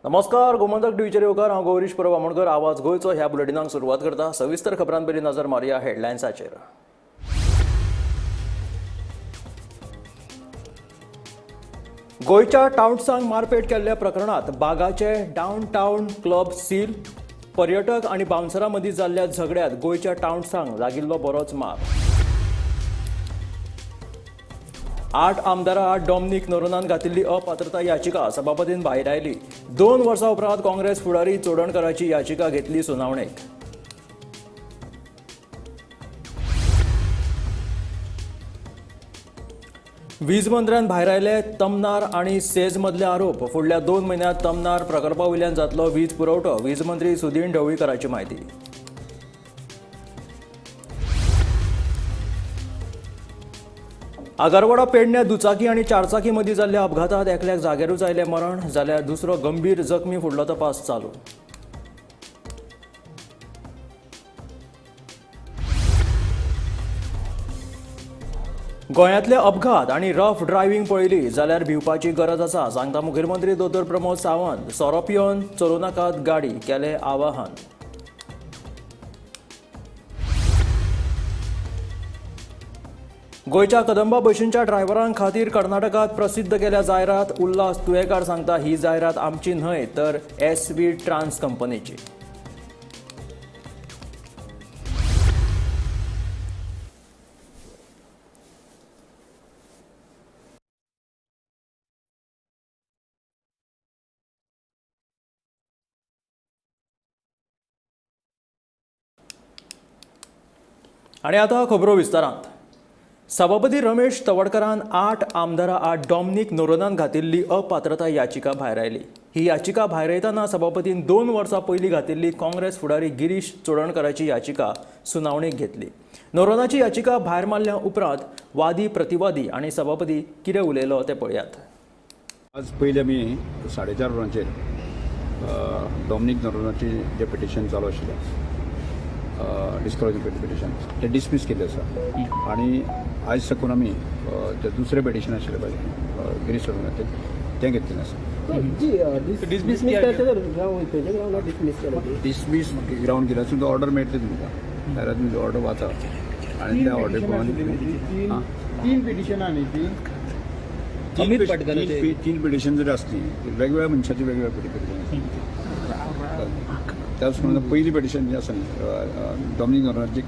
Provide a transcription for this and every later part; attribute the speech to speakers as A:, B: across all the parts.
A: नमस्कार, गोमंतक टीव्हीचेर येवकार. हांव गौरीश परब आमोणकर. आवाज गोंयचो ह्या बुलेटिनाक सुरवात करता. सविस्तर खबरां पयलीं नजर मारुया हेडलायन्साचेर. गोंयच्या टावन्सांक मारपेट केल्ल्या प्रकरणात बागाचे डावन टावन क्लब सील. पर्यटक आनी बाउन्सरां मदीं जाल्ल्या झगड्यांत गोंयच्या टावन्सांक लागिल्लो बरोच मार. 8 आमदारां आड डॉमनीक नोरोनान घातिल्ली अपात्रता याचिका सभापतीन भायर आयली. 2 वर्सां उपरांत काँग्रेस फुडारी चोडणकराची याचिका घेतली सुनावणेक. वीज मंत्र्यान भायर आयले तमनार आनी सेज मदले आरोप. फुडल्या 2 म्हयन्यांत तमनार प्रकल्पा वयल्यान जातलो वीज पुरवठो. वीज मंत्री सुदीन ढवळीकराची म्हायती. आगरवाडा पेडण्या दुचाकी आनी चारचाकी मदीं जाल्ल्या अपघातांत एकल्याक जाग्यारूच आयलें मरण, जाल्यार दुसरो गंभीर जखमी. फुडलो तपास चालू. गोंयांतले अपघात आनी रफ ड्रायव्हींग पळयली जाल्यार भिवपाची गरज आसा, सांगता मुखेलमंत्री दोतोर प्रमोद सावंत. सोरो पिवन चलोवं नाकात गाडी, केलें आवाहन. गोंयच्या कदंबा बशींच्या ड्रायव्हरां खातीर कर्नाटकांत प्रसिद्ध केल्या जायरात. उल्हास तुयेकार सांगता ही जायरात आमची न्हय तर एस व्ही ट्रान्स कंपनीची. आनी आतां खबरो विस्तारांत. सभापती रमेश तवडकरान 8 आमदारां आड डॉमनीक नोरोनान घातिल्ली अपात्रता याचिका भायर आयली. ही याचिका भायर येतना सभापतीन 2 वर्सां पयलीं घातिल्ली काँग्रेस फुडारी गिरीश चोडणकराची याचिका सुनावणेक घेतली. नोरोनाची याचिका भायर मारल्या उपरांत वादी प्रतिवादी आनी सभापती कितें उलयलो तें पळयात.
B: आज पयलीं आमी 4:30 वरांचेर डॉमनीक नोरोनाची जें पिटिशन चालू आशिल्लें, डिस्क्वॉलिफिकेशन पिटिशन, तें डिसमीस केल्लें आसा. आनी आयज साकून आमी जें दुसरें पिटिशन आशिल्लें पळय गिरीश चोडणकाराचें, तें घेतलेलें आसा. डिसमीस ग्रावंड केलें आसून ऑर्डर मेळटली तुमकां, जाल्यार तुमी ऑर्डर वाचा आनी त्या ऑर्डर प्रमाणे
C: 3 पिटिशनां न्ही ती
B: 3 पिटिशन जरी आसली, वेगवेगळ्या मनशाची वेगवेगळ्या पिटिशन. त्याच प्रमाणे पयली पिटिशन जें आसा न्ही डॉमनीक नोरोनाचें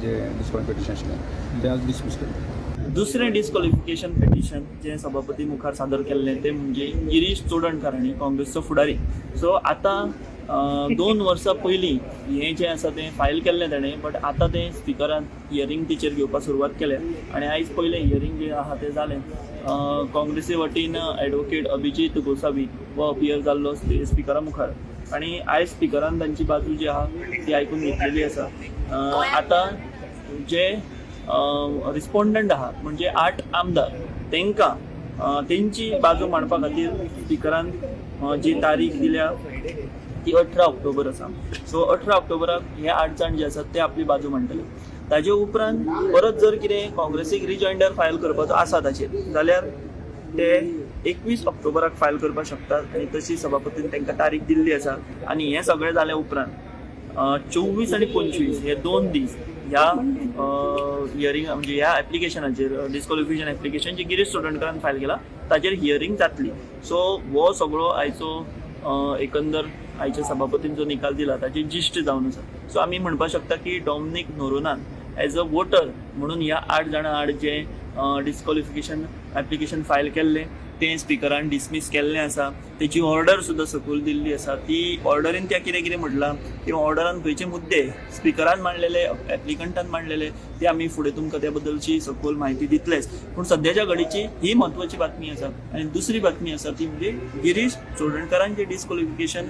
B: जें डिस्क्वॉलिफाय पिटिशन आशिल्लें तें आज डिसमीस केलें.
D: दुसरें डिस्क्वॉलिफिकेशन पिटिशन जें सभापती मुखार सादर केल्लें तें म्हणजे गिरीश चोडणकार हांणी, काँग्रेसचो फुडारी. सो आतां 2 वर्सां पयलीं हें जें आसा तें फायल केल्लें ताणें, बट आतां तें स्पिकरान हियरींग तेचेर घेवपाक सुरवात केल्या आनी आयज पयलें हियरींग जें आहा तें जालें. काँग्रेसी वतीन एडवोकेट अभिजीत गोसावी हो अपियर जाल्लो स्पिकरा मुखार आनी आयज स्पिकरान तांची बाजू जी आहा ती आयकून घेतलेली आसा. आतां जे रिस्पोंडंट आहा म्हणजे 8 आमदार, तांकां तेंची बाजू मांडपा खातीर स्पिकरान जी तारीख दिल्या ती 18 ऑक्टोबर आसा. सो 18 ऑक्टोबराक हे 8 जाण जे आसात ते आपली बाजू मांडटले. ताजे उपरांत परत जर कितें काँग्रेसीक रिजॉयंडर फायल करपाचो आसा ताचेर जाल्यार ते 21 ऑक्टोबराक फायल करपाक शकतात आनी तशी सभापतीन तांकां तारीख दिल्ली आसा. आनी हें सगळें जाल्या उपरांत 24 आनी 25 हे 2 दीस ह्या हियरींग म्हणजे ह्या एप्लिकेशनाचेर डिस्क्वॉलिफिकेशन एप्लिकेशन जे गिरीश चोडणकारान फायल केला ताचेर हियरींग जातली. सो हो सगळो आयचो एकंदर आयच्या सभापतीन जो निकाल दिला ताची जिश्ट जावन आसा. सो आमी म्हणपाक शकता की डॉमनीक नोरोनान एज अ वोटर म्हणून ह्या 8 जाणां आड जें डिस्क्वॉलिफिकेशन एप्लिकेशन फायल केल्लें तें स्पिकरान डिसमीस केल्लें आसा. तेची ऑर्डर सुद्दां सकयल दिल्ली आसा. ती ऑर्डरीन त्या कितें कितें म्हटलां किंवा ऑर्डरान खंयचे मुद्दे स्पिकरान मांडलेले, एप्लिकंटान मांडलेले ते आमी फुडें तुमकां त्या बद्दलची सकयल म्हायती दितलेच. पूण सद्याच्या घडीची ही म्हत्वाची बातमी आसा. आनी दुसरी बातमी आसा ती म्हणजे गिरीश चोडणकारान जें डिस्क्वॉलिफिकेशन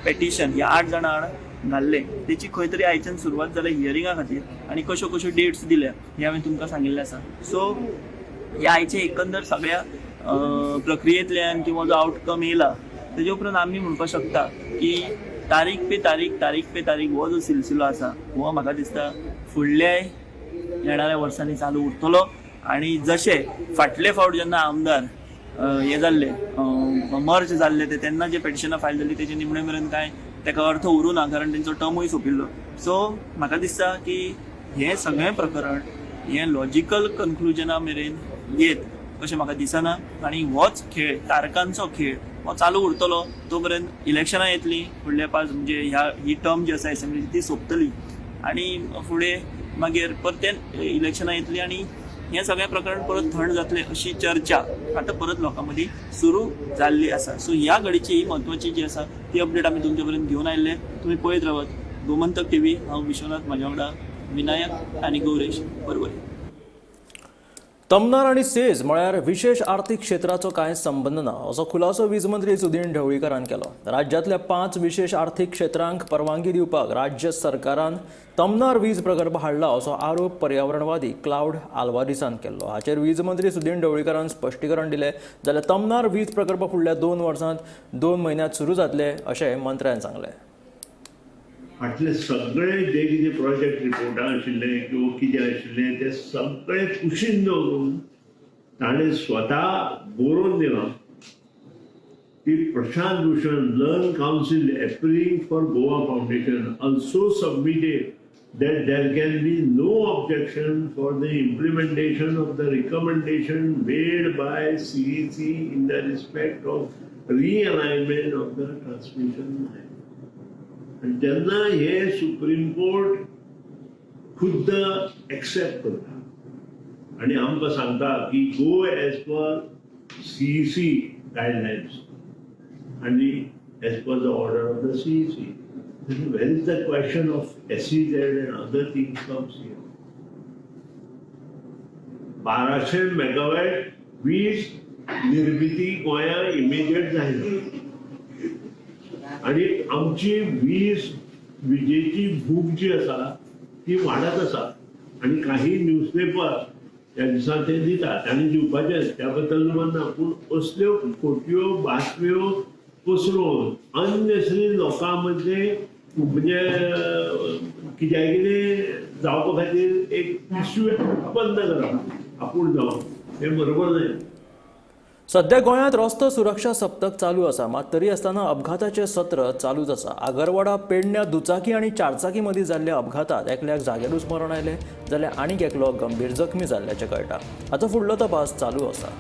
D: पेटिशन ह्या 8 जाणां आड घाल्लें तेची खंय तरी आयच्यान सुरवात जाल्या हियरिंगा खातीर आनी कश्यो कश्यो डेट्स दिल्या हें हांवें तुमकां सांगिल्लें आसा. सो ह्या आयचे एकंदर सगळ्या प्रक्रियेंतल्यान किंवा जो आवटकम येयला तेजे उपरांत आमी म्हणपाक शकता की तारीख पे तारीख, तारीख पे तारीख हो जो सिलसिलो आसा हो म्हाका दिसता फुडल्या येणाऱ्या वर्सांनी चालू उरतलो. आनी जशें फाटले फावट जेन्ना आमदार हें जाल्लें मर्ज जाल्ले ते तेन्ना जे पिटिशनां फायल जाल्ली तेजे निमणे मेरेन कांय ताका अर्थ उरूं ना, कारण तेंचो टर्मूय सोंपिल्लो. सो म्हाका दिसता की हें सगळें प्रकरण हें लॉजिकल कन्क्लुजना मेरेन येत अशें म्हाका दिसना आनी होच खेळ, तारकांचो खेळ हो चालू उरतलो तो पर्यंत इलेक्शनां येतलीं फुडल्या 5 म्हणजे ह्या ही टर्म जी आसा एसेंब्लीची ती सोंपतली आनी फुडें मागीर परतें इलेक्शनां येतलीं आनी हें सगळें प्रकरण परत थंड जातलें अशी चर्चा आतां परत लोकां मदीं सुरू जाल्ली आसा. सो ह्या घडीची ही म्हत्वाची जी आसा ती अपडेट आमी तुमचे पर्यंत घेवन आयिल्ले. तुमी पळयत रावात गोमंतक टीव्ही. हांव विश्वनाथ, म्हाज्या वांगडा विनायक आनी गौरेश बरोबर.
A: तमनार आनी सेज म्हळ्यार विशेष आर्थिक क्षेत्राचो कांय संबंद ना असो खुलासो वीज मंत्री सुदीन ढवळीकरान केलो. राज्यांतल्या 5 विशेष आर्थिक क्षेत्रांक परवानगी दिवपाक राज्य सरकारान तमनार वीज प्रकल्प हाडला असो आरोप पर्यावरणवादी क्लावड आल्वारीसान केल्लो. हाचेर वीज मंत्री सुदीन ढवळीकरान स्पश्टीकरण दिलें जाल्यार तमनार वीज प्रकल्प फुडल्या 2 वर्सांत 2 म्हयन्यांत सुरू जातले अशें मंत्र्यान सांगलें.
E: फाटले सगळे जे कितें प्रोजेक्ट रिपोर्टां आशिल्ले किंवा कितें आशिल्लें ते सगळे कुशीन दवरून ताणें स्वता बरोवन दिलां की Prashant Bhushan learned counsel appearing for Goa foundation also submitted that there can be no objection for the implementation of the recommendation made by CEC in the respect of realignment of the transmission line. आनी जेन्ना हे supreme court खुद्द accept करता आनी आमकां सांगता की go as per CEC guidelines आनी as per the order of the CEC, where is the question of SEZ and other things comes here. 1200 megawatt वीज निर्मिती गोंया इमिजिएट जायना आनी आमची वीज विजेची भूक जी आसा ती वाडत आसा आनी काही न्यूजपेपर त्या दिसा ते दितात आनी दिवपाचें त्या बद्दल मानना, पूण असल्यो खोट्यो बातम्यो पसरोवन अननेसरी लोकां मदीं म्हणजे कित्याक कितें जावपा खातीर एक इश्यू बंद करप आपूण जावन हें बरोबर न्हय.
A: सध्या गोंयांत रस्तो सुरक्षा सप्तक चालू आसा, मात तरी आसतना अपघाताचें सत्र चालूच आसा. आगरवाडा पेडण्या दुचाकी आनी चारचाकी मदीं जाल्ल्या अपघातांत एकल्याक जाग्यारूच मरण आयलें जाल्यार आनीक एकलो गंभीर जखमी जाल्ल्याचें कळटा. हाचो फुडलो तपास चालू आसा.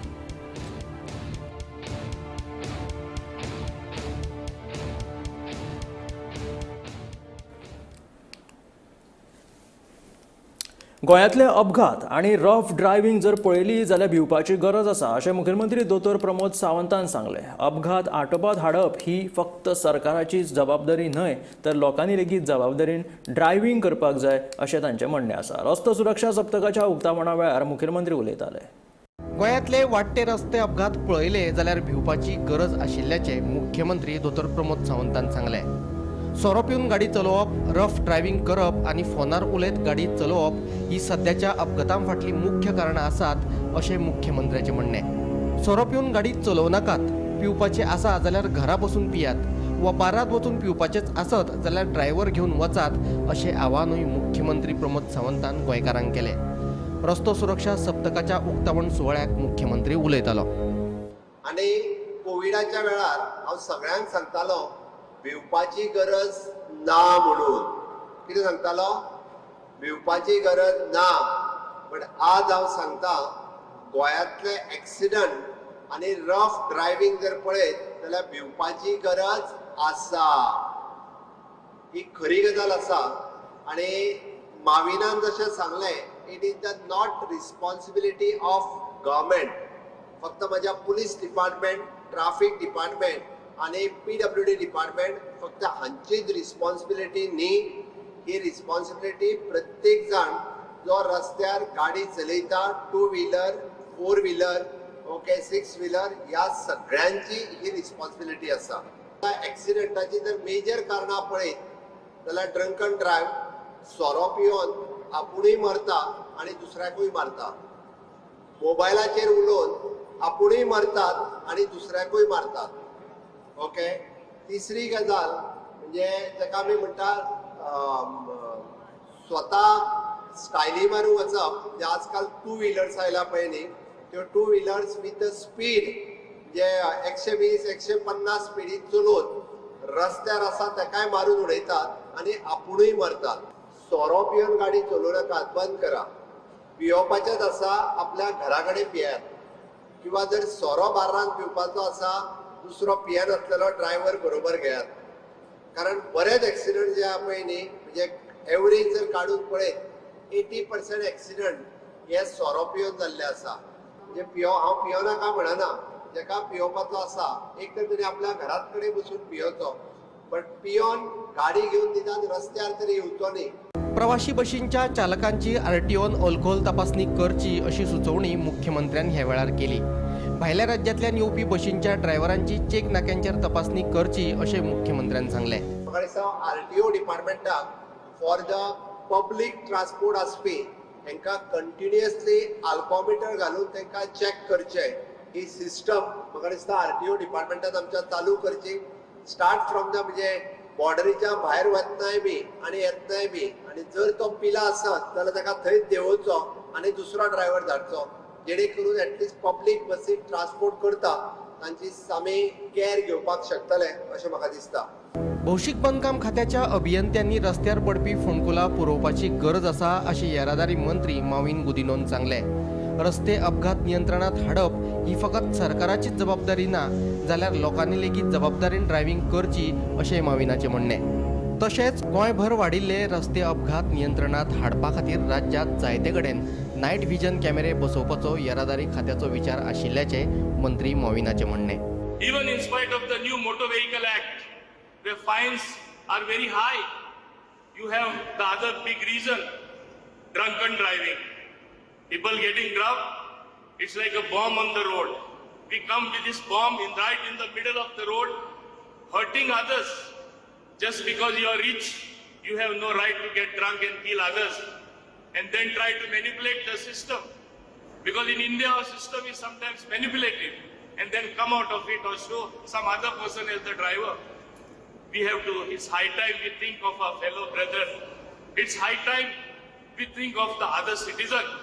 A: गोंयांतले अपघात आनी रफ ड्रायव्हिंग जर पळयली जाल्यार भिवपाची गरज आसा अशें मुखेलमंत्री दोतोर प्रमोद सावंतान सांगलें. अपघात आटोपात हाडप ही फक्त सरकाराची जबाबदारी न्हय तर लोकांनी लेगीत जबाबदारीन ड्रायव्हिंग करपाक जाय अशें तांचें म्हणणें आसा. रस्तो सुरक्षा सप्तकाच्या उक्तावणा वेळार मुखेलमंत्री उलयताले.
F: गोंयांतले वाडटे रस्ते अपघात पळयले जाल्यार भिवपाची गरज आशिल्ल्याचें मुख्यमंत्री दोतोर प्रमोद सावंतान सांगलें. सोरो पिवन गाडी चलोवप, रफ ड्रायव्हिंग करप आनी फोनार उलयत गाडी चलोवप ही सद्याच्या अपघातां फाटलीं मुख्य कारणां आसात अशें मुख्यमंत्र्याचें म्हणणें. सोरो पिवन गाडी चलोवं नाकात, पिवपाचें आसा जाल्यार घरा बसून पियात वा बारांत वचून पिवपाचेंच आसत जाल्यार ड्रायव्हर घेवन वचात अशें आवाहनूय मुख्यमंत्री प्रमोद सावंतान गोंयकारांक केलें. रस्तो सुरक्षा सप्तकाच्या उक्तावण सुवाळ्याक मुख्यमंत्री उलयतालो.
G: आनी कोविडाच्या वेळार हांव सगळ्यांक सांगतालो भिवपाची गरज ना म्हणून. कितें सांगतालो? भिवपाची गरज ना. बट आज हांव सांगता गोंयांतले एक्सिडंट आनी रफ ड्रायव्हिंग जर पळयत जाल्यार भिवपाची गरज आसा, ही खरी गजाल आसा. आनी माविनान जशें सांगलें, it is the not responsibility of government. फक्त म्हज्या पुलीस डिपार्टमेंट, ट्राफीक डिपार्टमेंट आनी PWD department फक्त हांचीच रिस्पॉन्सिबिलिटी न्ही. ही रिस्पॉन्सिबिलिटी प्रत्येक जाण जो रस्त्यार गाडी चलयता, 2 व्हिलर, 4 व्हिलर, ओके, 6 व्हिलर, ह्या सगळ्यांची ही रिस्पॉन्सिबिलिटी आसा. एक्सिडंटाची जर मेजर कारणां पळयत जाल्यार ड्रंकन ड्रायव्ह, सोरो पिवन आपुणूय मरता आनी दुसऱ्याकूय मारता, मोबायलाचेर उलोवन आपुणूय मरतात आनी दुसऱ्याकूय मारतात. ओके, तिसरी गजाल म्हणजे ताका आमी म्हणटा स्वता स्टायली मारून वचप. म्हणजे आजकाल 2 व्हिलर्स आयला पळय न्ही, त्यो 2 व्हिलर्स विथ the speed म्हणजे 120 150 स्पिडीन चलोवन रस्त्यार आसा तेकाय मारून उडयतात आनी आपुणूय मरतात. सोरो पिवन गाडी चलोवं नाकात, बंद करा. पियोवपाचेच आसा आपल्या घरा कडेन पियात, किंवा जर सोरो बार्रान पिवपाचो आसा दुसरो पियेनासलेलो ड्रायव्हर बरोबर घेयात. कारण बरेच एक्सिडंट जे आहा पळय न्ही, म्हणजे एवरेज जर काडून पळयत 80% एक्सिडंट हे सोरो पिवन जाल्ले आसा. म्हणजे हांव पियोनाका म्हणना, जेका पियोवपाचो आसा एक तर तरी आपल्या घरात कडेन बसून पियोचो, बट पियोन गाडी घेवन निदान रस्त्यार तरी येवचो न्ही.
F: प्रवाशी बशींच्या चालकांची आरटीओन अल्कोहोल तपासणी करची अशी सुचोवणी मुख्यमंत्र्यान ह्या वेळार केली. भायल्या राज्यांतल्यान येवपी बशींच्या ड्रायव्हरांची चेक नाक्यांचेर तपासणी करची अशें मुख्यमंत्र्यान सांगलें.
G: म्हाका दिसता आरटीओ डिपार्टमेंटाक फॉर the public transport आसपी हेंकां कंटिन्युअसली आल्कोमीटर घालून तांकां चॅक करचें. ही सिस्टम म्हाका दिसता आरटीओ डिपार्टमेंटान आमच्या चालू करची. स्टार्ट फ्रॉम the म्हणजे बॉर्डरीच्या भायर वतनाय बी आनी येतनाय बी, आनी जर तो पिला आसत जाल्यार ताका थंयच देंवोवचो आनी दुसरो ड्रायव्हर धाडचो, जेणे करून एटलिस्ट पब्लीक बसीक ट्रान्सपोर्ट करता तांची आमी कॅर घेवपाक शकतले अशें म्हाका दिसता.
F: भौशीक बांदकाम खात्याच्या अभियंत्यांनी रस्त्यार पडपी फोंडकुलां पुरोवपाची गरज आसा अशें येरादारी मंत्री माविन गुदिनोन सांगलें. रस्ते अपघात नियंत्रणात हाडप ही फकत सरकाराचीच जबाबदारी ना, जाल्यार लोकांनी लेगीत जबाबदारीन ड्रायव्हिंग करची अशें माविनाचें म्हणणें. तशेंच गोंयभर वाडिल्ले रस्ते अपघात नियंत्रणात हाडपा खातीर राज्यांत जायते कडेन नायट व्हिजन कॅमेरे बसोवपाचो येरादारी खात्याचो विचार आशिल्ल्याचें मंत्री माविनाचें म्हणणें.
H: Even in spite of the new Motor Vehicle Act, the fines are very high. You have the other big reason, drunken driving. People getting drunk, it's like a bomb on the road. We come with this bomb in right in the middle of the road, hurting others. Just because you are rich, you have no right to get drunk and kill others, and then try to manipulate the system. Because in India, our system is sometimes manipulative, and then come out of it or show some other person as the driver. We have to, it's high time we think of our fellow brethren. It's high time we think of the other citizen.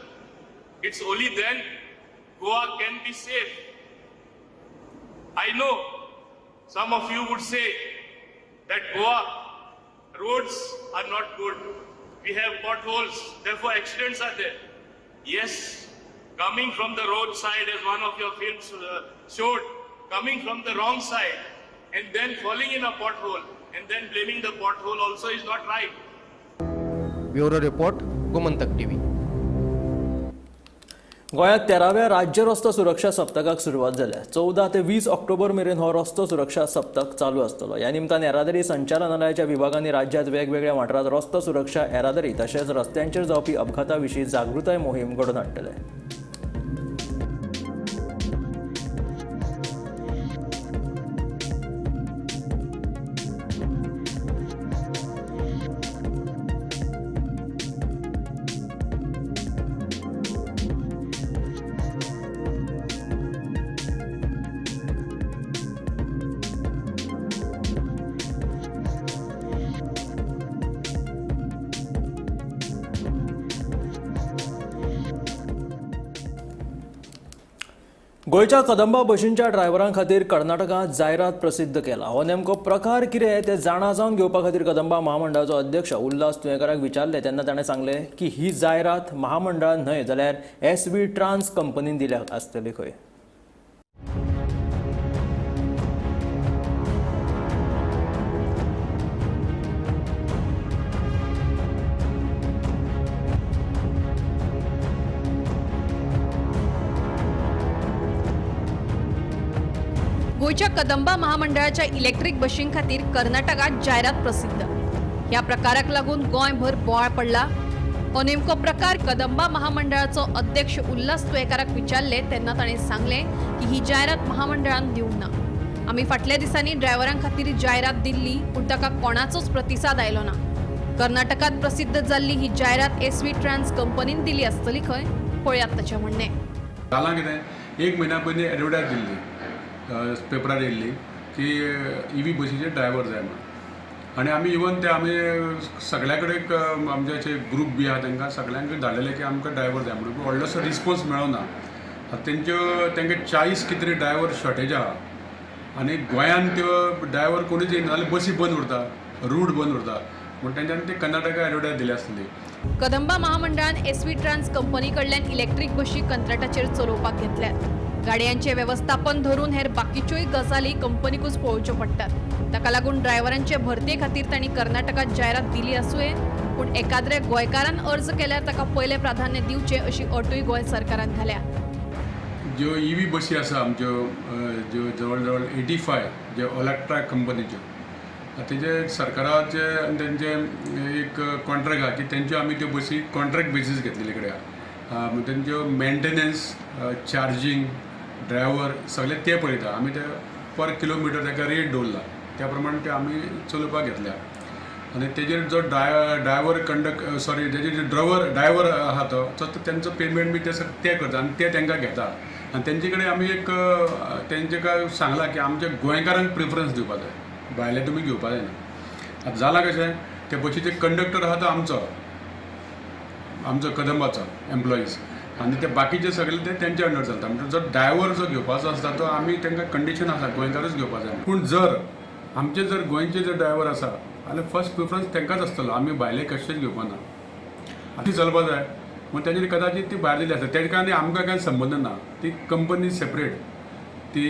H: It's only then Goa can be safe. I know some of you would say that Goa roads are not good. We have potholes, therefore accidents are there. Yes, coming from the roadside, as one of your films showed, coming from the wrong side and then falling in a pothole and then blaming the pothole also is not right.
F: Bureau Report, Gomantak TV.
A: गोंयांत 13व्या राज्य रस्तो सुरक्षा सप्तकाक सुरवात जाल्या. 14 ते 20 ऑक्टोबर मेरेन हो रस्तो सुरक्षा सप्तक चालू आसतलो. ह्या निमतान येरादारी संचालनालयाच्या विभागांनी राज्यांत वेगवेगळ्या वाठारांत रस्तो सुरक्षा येरादारी तशेंच रस्त्यांचेर जावपी अपघाता विशीं जागृताय मोहीम घडोवन हाडटले. गोंयच्या कदंबा बशींच्या ड्रायव्हरां खातीर कर्नाटकांत जायरात प्रसिद्ध केला. हो नेमको प्रकार कितें तें जाणा जावन घेवपा खातीर कदंबा महामंडळाचो अध्यक्ष उल्हास तुयेंकाराक विचारलें तेन्ना ताणें सांगलें की ही जायरात महामंडळान न्हय जाल्यार एस व्ही ट्रान्स कंपनीन दिल्या आसतली खंय.
I: गोंयच्या कदंबा महामंडळाच्या इलेक्ट्रीक बशीं खातीर कर्नाटकांत जायरात प्रसिद्ध. ह्या प्रकाराक लागून गोंयभर बोवाळ पडला. हो नेमको प्रकार कदंबा महामंडळाचो अध्यक्ष उल्हास तुयेंकाराक विचारले तेन्ना ताणें सांगलें की ही जायरात महामंडळान दिवंक ना. आमी फाटल्या दिसांनी ड्रायव्हरां खातीर जायरात दिल्ली पूण ताका कोणाचोच प्रतिसाद आयलो ना. कर्नाटकांत प्रसिद्ध जाल्ली ही जायरात एस व्ही ट्रान्स कंपनीन दिली आसतली खंय, पळयात ताचें म्हणणें.
J: जालां कितें, एक म्हयन्या पयलीं एडवर्टायज दिल्ली पेपरार येयल्ली की ई व्ही बशीचे ड्रायव्हर जाय म्हणून, आनी आमी इवन ते आमी सगळ्या कडेन आमचे जे ग्रूप बी आहा तांकां सगळ्यांक धाडलेले की आमकां ड्रायव्हर जाय म्हणून. व्हडलोसो रिस्पोन्स मेळना. आतां तेंच्यो तांकां 40 कितें तरी ड्रायवर शॉर्टेज आहा आनी गोंयान त्यो ड्रायवर कोणूच येयना जाल्यार बसी बंद उरता, रूट बंद उरता, म्हूण तेंच्यांनी ती कर्नाटका एडवर्टायज दिली आसतली.
I: कदंबा महामंडळान एसव्ही ट्रान्स कंपनी कडल्यान इलेक्ट्रीक बशी कंत्राटाचेर चलोवपाक घेतल्यात. गाडयांचे वेवस्थापन धरून हेर बाकीच्योय गजाली कंपनीकूच पळोवच्यो पडटात. ताका लागून ड्रायव्हरांचे भरते खातीर तांणी कर्नाटकात जायरात दिली आसुये, पूण एकाद्रे गोंयकारान अर्ज केल्यार ताका पयलें प्राधान्य दिवचें अशी अटूय गोंय सरकारान घाल्या.
J: ज्यो ईव्ही बसी आसा आमच्यो ज्यो जवळ जवळ 85 ज्यो ओलेक्ट्रा कंपनीच्यो, तेजे सरकाराचे आनी तेंचे एक कॉन्ट्रॅक्ट आहा की तेंच्यो आमी त्यो बसी कॉन्ट्रॅक्ट बेजीस घेतलेले कडेन आहा. तेंच्यो मेंटेनन्स, चार्जींग, ड्रायव्हर सगळे ते पळयता. आमी ते पर किलोमिटर ताका रेट दवरला त्या प्रमाणे ते आमी चलोवपाक घेतल्या. आनी तेजेर जो ड्रायव्हर कंडक्ट सॉरी तेजेर ड्रायव्हर आहा तो तेंचो पेमेंट बी ते ते करता आनी ते तांकां घेता. आनी तेंचे कडेन आमी एक तेंचे काय सांगलां की आमच्या गोंयकारांक प्रिफरन्स दिवपा जाय, भायले तुमी घेवपा जायना. आतां जालां कशें, ते बशीचे कंडक्टर आहा तो आमचो आमचो कदंबाचो एम्प्लॉईज आनी ते बाकीचे सगळे ते तेंच्या अंडर चलता. म्हणजे जो ड्रायव्हर जो घेवपाचो आसता तो आमी तांकां कंडिशन आसा गोंयकारूच घेवपा जाय. पूण जर आमचे जर गोंयचे जर ड्रायव्हर आसा जाल्यार फर्स्ट प्रिफरन्स तांकांच आसतलो, आमी भायले कशेंच घेवपा ना. ती चलपा जाय म्हूण तेंच्यांनी कदाचीत ती भायर दिली आसता, तेका आनी आमकां कांय संबंद ना. ती कंपनी सेपरेट, ती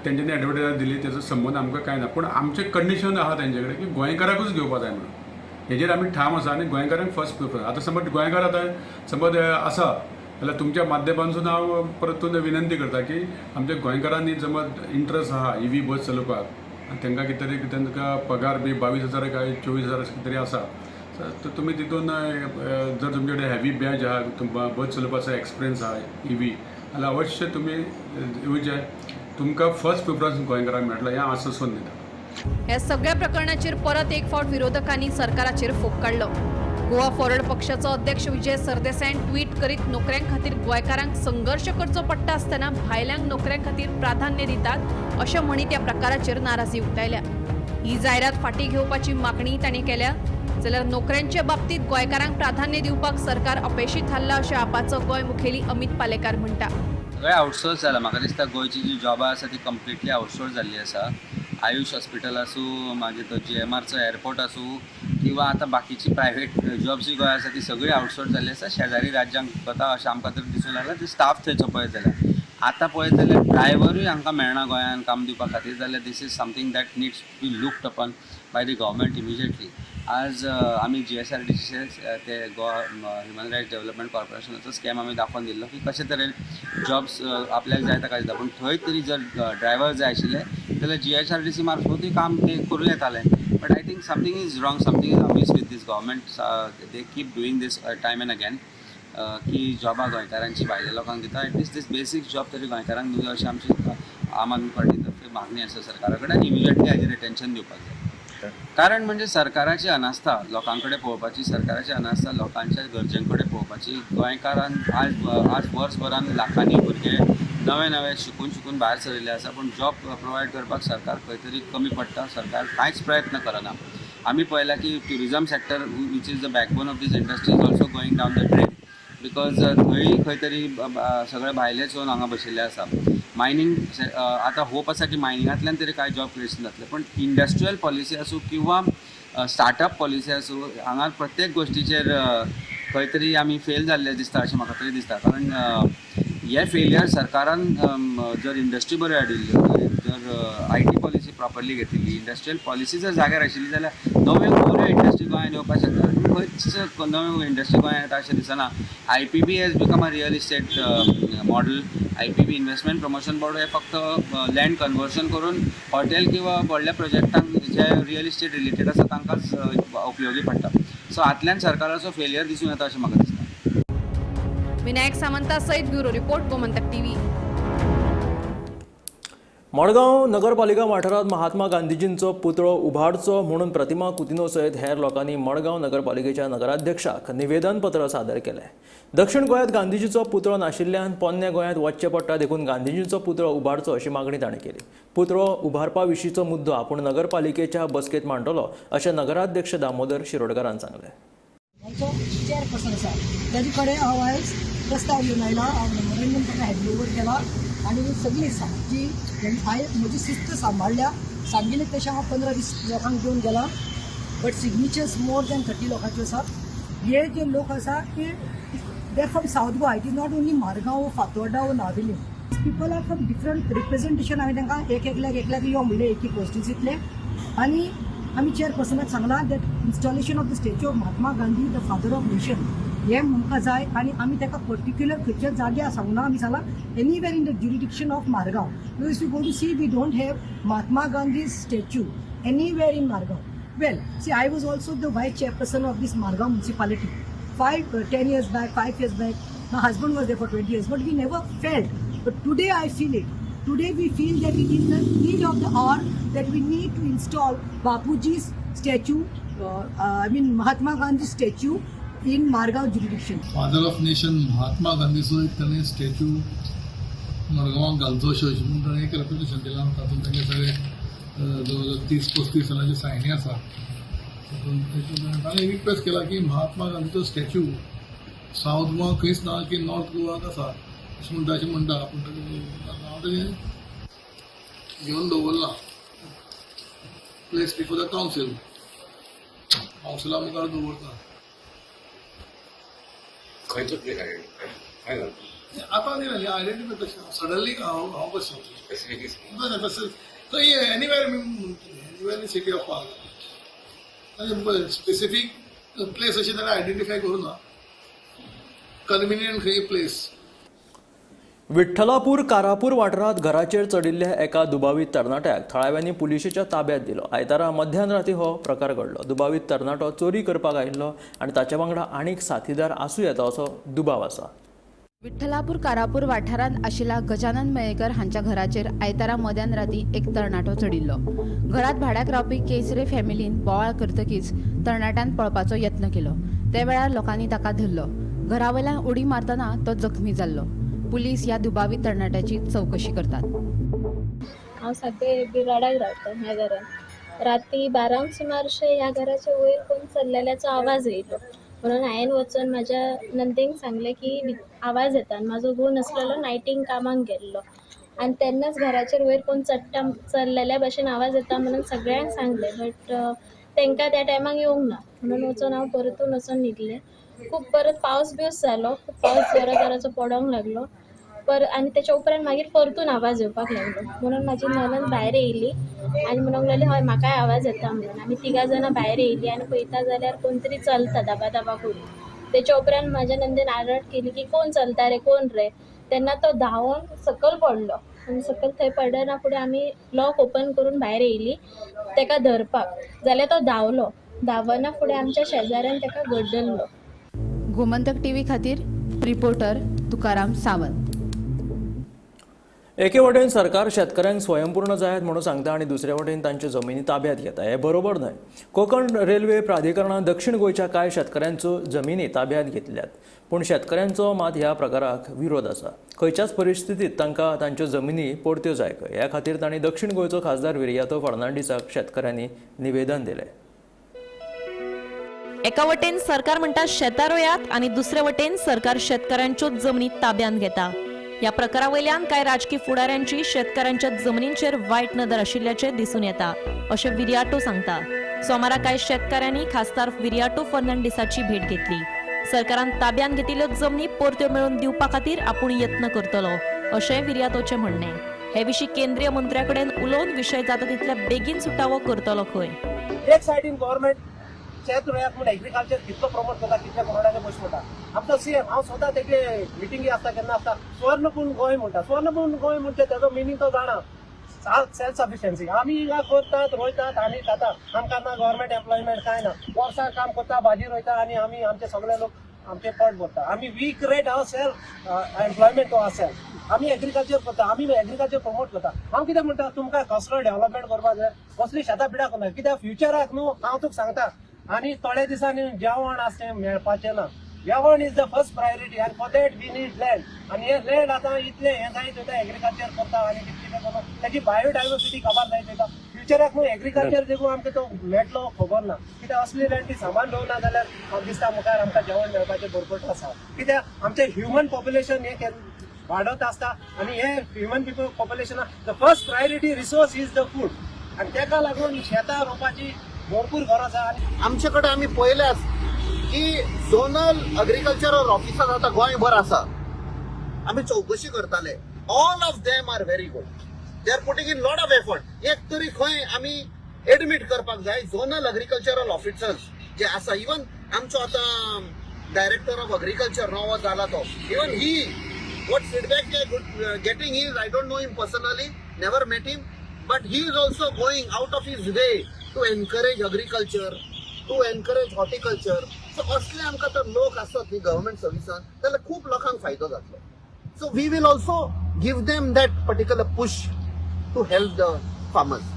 J: तेंच्यांनी एडवर्टायज दिली तेजो संबंद आमकां कांय ना. पूण आमचें कंडिशन आहा तेंचे कडेन की गोंयकाराकूच घेवपा जाय म्हणून हेजेर आमी ठाम आसा आनी गोंयकारांक फर्स्ट प्रिफरन्स. आतां समज गोंयकार आतां समज आसा जाल्यार तुमच्या माध्यमांतसून हांव परतून विनंती करता की आमच्या गोंयकारांनी समज इंट्रस्ट आहा ईव्ही बस चलोवपाक आनी तांकां कितें तरी तांकां पगार बी 22,000 काय 24,000 अशें कितें तरी आसा, तर तुमी तितून जर तुमचे कडेन हेवी बॅज आहा, तुमकां बस चलोवपाचो एक्सपिरियन्स आहा ईव्ही, जाल्यार अवश्य तुमी येवचें, तुमकां फर्स्ट प्रिफरन्स गोंयकारांक मेळटलो हें आश्वासन दिता.
I: ह्या सगळ्या प्रकरणाचेर परत एक फावट विरोधकांनी सरकाराचेर फोग काडलो. गोवा फॉरवर्ड पक्षाचो अध्यक्ष विजय सरदेसायान ट्वीट करीत नोकऱ्यां खातीर गोंयकारांक संघर्श करचो पडटा आसतना भायल्यांक नोकऱ्यां खातीर प्राधान्य दितात अशें म्हणीत ह्या प्रकाराचेर नाराजी उक्तायल्या. ही जायरात फाटीं घेवपाची मागणी तांणी केल्या. जाल्यार नोकऱ्यांचे बाबतींत गोंयकारांक प्राधान्य दिवपाक सरकार अपेशी थारला अशें आपाचो गोंय मुखेली अमित पालेकार म्हणटा.
K: सगळें आउटसोर्स जाला. म्हाका दिसता गोंयची जी जॉबां आसा ती कंप्लिटली आउटसोर्स जाल्ली आसा. आयुष हॉस्पिटल आसूं, मागीर तो GMRचो एअरपोर्ट आसूं किंवा आतां बाकीची प्रायवेट जॉब्स जी गोंय आसा ती सगळी आउटसोर्स जाल्ली आसा. शेजारी राज्यांक वता अशें आमकां तर दिसूंक लागलां. ते स्टाफ थंयचो पळयत जाल्यार आतां पळयत जाल्यार ड्रायव्हरूय हांकां मेळना गोंयांत काम दिवपा खातीर. जाल्यार this is something that needs to be looked upon by the government immediately. आज आमी GSRDC ते गोवा ह्युमन रायट्स डेव्हलपमेंट कॉर्पोरेशनाचो स्कॅम आमी दाखोवन दिल्लो की कशे तरेन जॉब्स आपल्याक जाय ताका दिता, पूण थंय तरी जर ड्रायव्हर जाय आशिल्ले जाल्यार GSRDC मार्फतूय काम ते करूं येतालें. But I think something is wrong, something is amiss with this government. They keep doing this time and again की जॉबां गोंयकारांची भायल्या लोकांक दिता, at least these basic job तरी गोंयकारांक दिवया अशी आमची आम आदमी पार्टी तर्फे मागणी आसा सरकारा कडेन आनी इमिजिएटली हाजेर अटेन्शन दिवपाक जाय. कारण म्हणजे सरकाराची अनास्था लोकां कडेन पळोवपाची, सरकाराची अनास्था लोकांच्या गरजें कडेन पळोवपाची. गोंयकारान आज वर्सभरान लाखांनी भुरगे नवे नवे शिकून शिकून भायर सरिल्ले आसा, पूण जॉब प्रोवायड करपाक सरकार खंय तरी कमी पडटा. सरकार कांयच प्रयत्न करना. आमी पळयला की tourism sector which is the backbone of this industry is also going down the drain because थंय खंय तरी सगळे भायलेच येवन हांगा बशिल्ले आसा. मायनींग आतां होप आसा की मायनिंगांतल्यान तरी कांय जॉब क्रिएशन जातलें, पूण इंडस्ट्रियल पॉलिसी आसूं किंवा स्टार्टअप पॉलिसी आसूं, हांगा प्रत्येक गोश्टीचेर खंय तरी आमी फेल जाल्ले दिसता अशें म्हाका तरी दिसता. कारण हे फेलियर सरकारान जर इंडस्ट्री बरी हाडिल्ली, जर IT policy properly घेतिल्ली, इंडस्ट्रियल पॉलिसी जर जाग्यार आशिल्ली जाल्यार नव्यो बऱ्यो इंडस्ट्री गोंयांत येवपाक शकता. खंयच नव्यो इंडस्ट्री गोंयांत येता अशें दिसना. IPB has become a real estate model. IPB investment promotion board हे फक्त लँड कन्वर्शन करून हॉटेल किंवा व्हडल्या प्रोजेक्टांक जे रियल इस्टेट रिलेटेड आसा तांकांच उपयोगी पडटा. सो हातल्यान सरकाराचो फेलियर दिसून येता अशें म्हाका दिसता.
I: विनायक सामंता सहित bureau report, Gomantak TV.
A: Madgaon नगरपालिका वाठारांत महात्मा गांधीजींचो पुतळो उबारचो म्हणून प्रतिमा कुतिन्हो सयत हेर लोकांनी मडगांव नगरपालिकेच्या नगराध्यक्षाक निवेदनपत्र सादर केलें. दक्षिण गोंयांत गांधीजीचो पुतळो नाशिल्ल्यान पोन्न्या गोंयांत वचचें पडटा, देखून गांधीजींचो पुतळो उबारचो अशी मागणी ताणें केली. पुतळो उबारपा विशींचो मुद्दो आपूण नगरपालिकेच्या बसकेंत मांडटलो अशें नगराध्यक्ष दामोदर शिरोडकारान सांगलें.
L: चेअरपर्सन आसा ताजे कडेन हांव आयज प्रस्ताव घेवन आयला. हांव मेमोरेंडम ताका हँड ओवर केला आनी सगळी जी हांवें म्हजी शिस्त सांबाळ्ळ्या, सांगिल्लें तशें हांव 15-20 लोकांक दिवन गेलां, बट सिग्नेचर्स मोर दॅन 30 लोकांच्यो आसा. हे जे लोक आसा ते they are from South Goa. It is not only Margao, Fatorda वो Navelim. People are from different representation. हांवें तांकां एक एकल्याक एकल्याक यो म्हणलें एक एक कॉन्स्टिट्युन्सींतले आनी आमी चेअरपर्सनाक सांगलां that installation of the statue of Mahatma Gandhi, the father of nation, हें आमकां जाय आनी आमी ताका पर्टिक्युलर खंयच्या जाग्यार सांगना, आमी सांगलां anywhere in the jurisdiction of Margao. Because you go to see, we don't have Mahatma Gandhi statue anywhere in Margao. Well, see, I was also the vice chairperson of this Margao municipality 10 years back, 5 years back. My husband was there for 20 years, but we never felt. But today I feel it. Today we feel that it is the need of the hour that we need to install Bapuji's statue, Mahatma Gandhi's statue in Margao jurisdiction.
M: Father of nation Mahatma गांधीचो एक ताणें statue मडगांवाक घालचो अशें म्हणून ताणें एक reputation दिलां. तातूंत तांगे सगळे जवळ जवळ 30-35 जाणांच्यो सायनी आसा. तातूंत ताणें रिक्वेस्ट केला की महात्मा गांधीचो स्टॅच्यू सावथ गोवा खंयच ना की नॉर्थ गोवाक आसा अशें म्हणटा, अशें म्हणटा. पूण हांव तें घेवन दवरलां प्लेस बिफोर the council, कावन्सिला मुखार दवरता. आतां न्ही आयडेंटिफाय कशें सडनली हांव कशें थंय anywhere anywhere in city of Margao specific place अशें ताणें आयडेंटिफाय करूं ना, कन्विनियंट खंय प्लेस.
A: विठ्ठलापूर कारापूर वाठारांत घराचेर चडिल्ल्या एका दुबावीत तरणाट्याक थळाव्यांनी पुलिशेच्या ताब्यात दिलो. आयतारा मध्यान राती हो प्रकार घडलो. दुबावीत तरणाटो चोरी करपाक आयिल्लो आनी ताच्या वांगडा आनीक साथीदार आसूं येता असो दुबाव आसा.
N: विठ्ठलापूर कारापूर वाठारांत आशिल्ल्या गजानन मयेकर हांच्या घराचेर आयतारा मध्यान राती एक तरणाटो चडिल्लो. घरांत भाड्याक रावपी केसरे फॅमिलीन बोवाळ करतकीच तरणाट्यान पळपाचो यत्न केलो. त्या वेळार लोकांनी ताका धरलो. घरा वयल्यान उडी मारतना तो जखमी जाल्लो. पुलीस ह्या दुबावीत तरणाट्याची चवकशी करतात.
O: हांव सारकें बिराडाक रावता ह्या घरान. राती 12 सुमारशें ह्या घराच्या वयर कोण चल्लेल्याचो आवाज येयलो म्हणून हांवें वचून म्हाज्या नंदेक सांगलें की आवाज येता आनी म्हाजो घोव नासलेलो, नायटींग कामाक गेल्लो आनी तेन्नाच घराचेर वयर कोण चडटा चल्लेल्या भशेन आवाज येता म्हणून सगळ्यांक सांगलें, बट तांकां त्या टायमाक येवंक ना म्हणून वचून हांव परतून वचून न्हिदलें. खूब परत पावस बिवस जालो, खूब पावस जोरा जोराचो पडोंक लागलो पर आनी तेच्या उपरांत मागीर परतून आवाज येवपाक लागलो म्हणून म्हाजी ननंद भायर येयली आनी म्हणूंक लागली हय म्हाकाय आवाज येता म्हणून. आमी तिगां जाणां भायर येयली आनी पळयता जाल्यार कोण तरी चलता दाबा दाबा करून. तेच्या उपरांत म्हाज्या नंदेन आरड केली की कोण चलता रे, कोण रे, तेन्ना तो धांवून सकयल पडलो आनी सकयल थंय पडना फुडें आमी लॉक ओपन करून भायर येयली तेका धरपाक, जाल्यार तो धांवलो. धांवना फुडें आमच्या शेजाऱ्यान तेका गड्डल्लो.
N: गोमंतक टीव्ही खातीर रिपोर्टर तुकाराम सावंत.
A: एके वटेन सरकार शेतकऱ्यांक स्वयंपूर्ण जायात म्हणून सांगता आनी दुसरे वटेन तांच्यो जमिनी ताब्यात घेता, हें बरोबर न्हय. कोंकण रेल्वे प्राधिकरणान दक्षिण गोंयच्या कांय शेतकऱ्यांच्यो जमिनी ताब्यात घेतल्यात, पूण शेतकऱ्यांचो मात ह्या प्रकाराक विरोध आसा. खंयच्याच परिस्थितीत तांकां तांच्यो जमिनी परत्यो जाय खंय, ह्या खातीर तांणी दक्षिण गोंयचो खासदार विरियातो फर्नांडीसाक शेतकऱ्यांनी निवेदन दिलें.
P: एका वटेन सरकार म्हणटा शेतां रोयात आनी दुसरे वटेन सरकार शेतकऱ्यांच्यो जमनी ताब्यांत घेता. ह्या प्रकारा वयल्यान कांय राजकी फुडाऱ्यांची शेतकऱ्यांच्या जमनींचेर वायट नदर आशिल्ल्याचें दिसून येता अशें विरियाटो सांगता. सोमारा कांय शेतकऱ्यांनी खासदार विरियाटो फर्नांडीसाची भेट घेतली. सरकारान ताब्यांत घेतिल्ल्यो जमनी परत्यो मेळोवन दिवपा खातीर आपूण यत्न करतलो अशें विरियातोचें म्हणणें. हे विशीं केंद्रीय मंत्र्या कडेन उलोवन विशय जाता तितल्या बेगीन सुटावो करतलो खंय.
Q: एक सायडीन गव्हर्मेंट शेत रोयात म्हूण एग्रीकल्चर कितलो प्रमोट करता, कितल्या करोडाचे पयशे म्हणटा. आमचो सीएम हांव स्वता तेगे मिटिंगी आसता केन्ना आसता सुवर्णपूर्ण गोंय म्हणटा. सुवर्णपूर्ण गोंय म्हणजे तेजो मिनींग तो जाणा, सेल्फ सफिशियन्सी. आमी हिंगा करतात, रोयतात आनी खाता, आमकां ना गव्हर्मेंट एम्प्लॉयमेंट कांय ना. वर्सां काम करता, भाजी रोयता आनी आमी आमचे सगळे लोक आमचे पोट भरता. आमी we create our self employment to our self. आमी एग्रीकल्चर करता, आमी एग्रीकल्चर प्रमोट करता. हांव कितें म्हणटा, तुमकां कसलो डेव्हलपमेंट करपाक जाय, कसली शेतां बिडां करना, कित्याक फ्युचराक न्हू हांव तुका सांगता आनी थोड्या दिसांनी जेवण आसा तें मेळपाचें ना. जेवण is the first priority आनी for that we need land. आनी हें लँड आतां इतलें हें जायत वयता, एग्रीकल्चर करता आनी कितें कितें करता, ताची बायोडायवर्सिटी काबार जायत वयता. फ्युचराक न्हू एग्रीकल्चर देखून आमकां तो मेळटलो खबर ना. कित्याक असली लँड ती सांबाळून दवरना जाल्यार म्हाका दिसता मुखार आमकां जेवण मेळपाचें भरपूर आसा. कित्याक आमचें ह्युमन पॉप्युलेशन हें वाडत आसता आनी हे human people population the first priority resource is the food आनी तेका लागून शेतां रोवपाची भरपूर गरज आसा. आनी
G: आमचे कडेन आमी पळयल्यात की झोनल अग्रीकल्चरल ऑफिसर आतां गोंयभर आसा. आमी चवकशी करताले, all of them are very good, they are putting in lot of effort. एक तरी खंय आमी एडमीट करपाक जाय झोनल अग्रीकल्चरल ऑफिसर्स जे आसा. इवन आमचो आतां डायरेक्टर ऑफ अग्रीकल्चर नवो जाला तो, even he what feedback they are getting is, I don't know him personally, never met him, but he is also going out of his way to encourage agriculture, to encourage horticulture. So असले आमकां तर लोक आसत न्ही government सर्विसान जाल्यार खूब लोकांक फायदो जातलो. So we will also give them that particular push to help the farmers.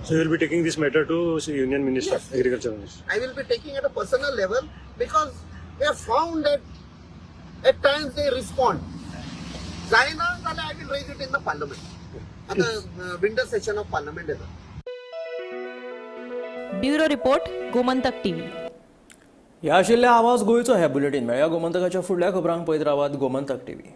R: So you will be taking this matter to Union Minister, yes. Agriculture Minister.
G: I will be taking at a personal level because we have found that at times they respond. जायना जाल्यार I will raise it in the parliament. आतां winter session of parliament येता.
P: Bureau report, Gomantak TV.
A: ह्या आशिल्ल्या आवाज गोंयचो हे bulletin. मेळया गोमंतकाच्या फुडल्या खबरांक पळयत रावात गोमंतक टीव्ही.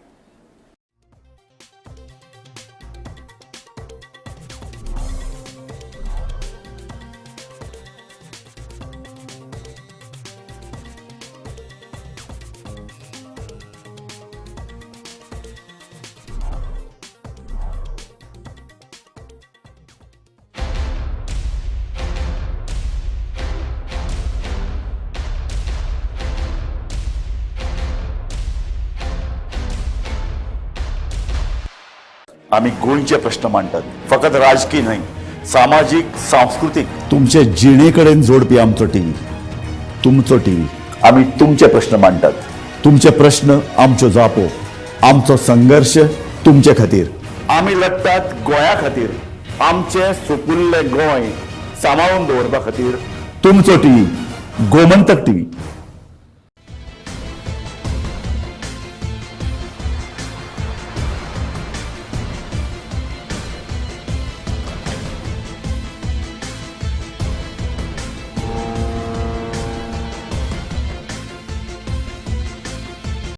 S: आमी गोंयचे प्रश्न मांडटात, फकत राजकीय न्हय, सामाजीक, सांस्कृतीक, तुमचे जिणे कडेन जोडपी आमचो टीव्ही, तुमचो टीव्ही. आमी तुमचे प्रश्न मांडटात, तुमचे प्रश्न आमच्यो जापो, आमचो संघर्श तुमचे खातीर. आमी लढटात गोंया खातीर, आमचें सुपुल्लें गोंय सांबाळून दवरपा खातीर. तुमचो टीव्ही, गोमंतक टीव्ही.